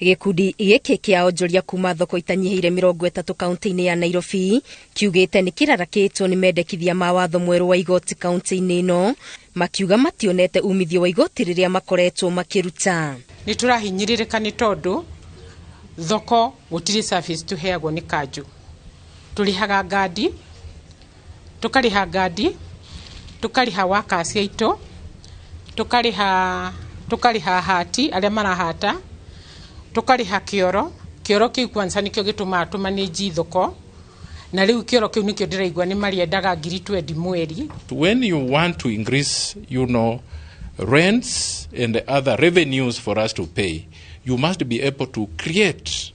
Gĩkundi gĩkĩ kĩa onjoria kuma thoko itanyihĩire 30 kaunti-inĩ ya Nairobi kiugĩte nĩ kĩrarakĩtwo nĩ mendekithia ma watho mwerũ wa igoti kaunti-inĩ ĩno, makiuga mationete umithio wa igoti rĩrĩa makoretwo makĩruta. Nĩ tũrahinyĩrĩrĩka nĩ tondũ thoko gũtirĩ service tũheagwo nĩ kanjũ. Tũrĩhaga ngandi, tũkarĩha ngandi, tũkarĩha workers aitũ, tũkarĩha hati arĩa marahata, tũkarĩha kĩoro. Kĩoro kĩu kwanza nĩkĩo gĩtũmaga tũmanĩnji thoko, na rĩu kĩoro kĩu nĩkĩo ndĩraigua nĩ marĩendaga ngiri 20 mweri. When you want to increase, rents and other revenues for us to pay, you must be able to create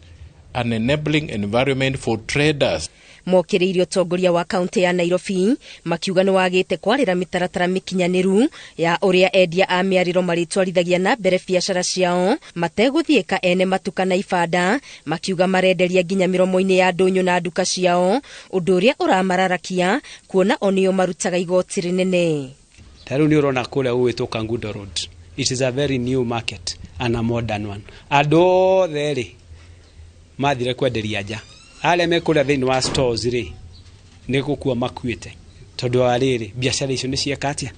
an enabling environment for traders. Mokĩrĩirie ũtongoria wa kaunti ya Nairobi makiuga nĩ wagĩte kwarĩra mĩtaratara mĩkinyanĩru ya ũrĩa endia a mĩarĩro marĩtwarithagia na mbere biacara ciao mategũthiĩka ene matuka na ibanda, makiuga marenderia nginya mĩromo-inĩ ya ndũnyũ na nduka ciao, ũndũ ũrĩa ũramararakia kuona o nĩo marutaga igoti rĩnene. Ta rĩu nĩ ũrona kũrĩa gũgwĩtwo Kangundo Road, it is a very new market and a modern one. Andũ othe rĩ mathire kwenderia nja, arĩa me kũrĩa thĩinĩ wa stores rĩ nĩ gũkua makuĩte, tondũ wa rĩrĩ biacara icio nĩ cieka atĩa,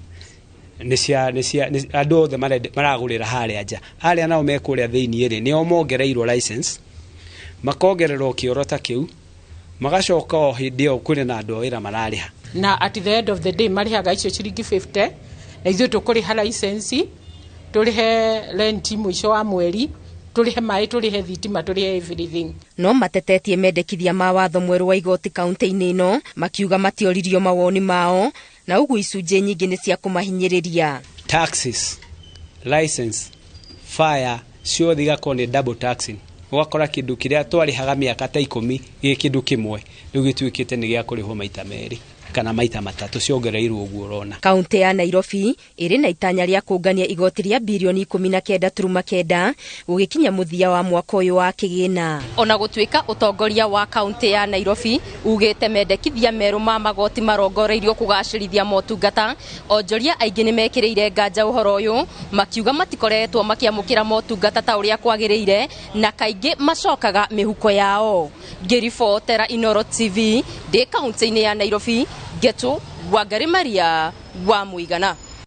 nĩ cia andũ othe maragũrĩra harĩa nja. Arĩa nao me kũrĩa thĩinĩ rĩ nĩo mongereirwo license, makongererwo kĩoro ta kĩu, magacoka o hĩndĩ ĩyo kwĩna na andũ a wĩra mararĩha. Na at the end of the day marĩhaga icio ciringi 50, na ithuĩ tũkũrĩha license, tũrĩhe rent mũico wa mweri, tũrĩhe maĩ, tũrĩhe thitima, tũrĩhe everything. No matetetie mendekithia ma watho mwerũ wa igoti kaunti-inĩ ĩno, makiuga matioririo mawoni mao na ũguo icunjĩ nyingĩ nĩ cia kũmahinyĩrĩria. Taxes, license, fire ciothe igakorwo nĩ double taxing. Ũgakora kĩndũ kĩrĩa twarĩhaga mĩaka ta 10 gĩ kĩndũ kĩmwe rĩu gĩtuĩkĩte nĩ gĩa kũrĩhwo maita merĩ kana maita matatũ, ciongereirwo ũguo ũrona. Kaunti ya Nairobi ĩrĩ na itanya rĩa kũngania igoti rĩa birioni 19.9 gũgĩkinya mũthia wa mwaka ũyũ wa kĩgĩna. Ona gũtuĩka ũtongoria wa kaunti ya Nairobi ugĩte mendekithia merũ ma magoti marongoreirio kũgacĩrithia motungata, onjoria aingĩ nĩ mekĩrĩire nganja ũhoro ũyũ, makiuga matikoretwo makĩamũkĩra motungata ta ũrĩa kwagĩrĩire na kaingĩ macokaga mĩhuko yao. Ngĩribotera Inooro TV ndĩ kaunti-inĩ ya Nairobi, Ngetu Wangari Maria wa Mũigana.